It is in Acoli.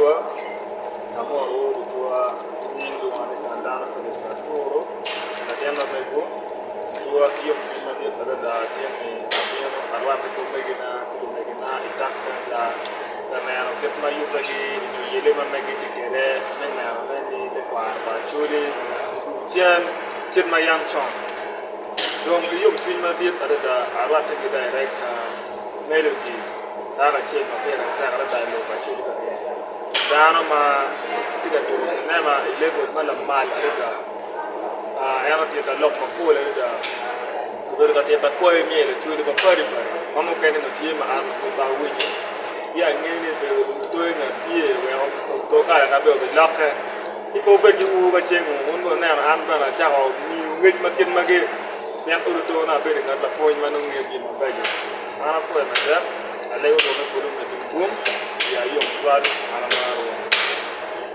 Otwa, Amoro Otwa ki nying lwonga ni Sandano Felix Aturo, latin ma mego Otwa ki yomcwiny madit adada tye ni abino arwatte ki omegina ki lumegina i tax center ka neno kit ma yubbegi nyo yelle ma megi tye kwede me nenone ni tekwaro pa Acholi odwogo cen kit ma yam con. Dong ki yomcwiny madit adada arwatte ki director Melody, dano acel ma pire tek adada i lobo acel ka eni, dano ma tye ka tuko cinema i level ma lamal adada en otita lok mapol adada obedo ka tita kwayi myel acholi mapadi padi ma mukene nongo tye ma an pud pe awinyo ci angeyo ni obedo otoyo ngat tye weko kare na bene obilokke. Ci pe wubed ki ur ka ceng wun bene wuneno an bene acako miyo ngec ma kit magi, pien odi tona abedo ngat lapwony ma nongo ngeyo jami mabeco. An apwoyo matek, alego Rwot me polo omeddi gum, iya yom tutwal, an apwoyo.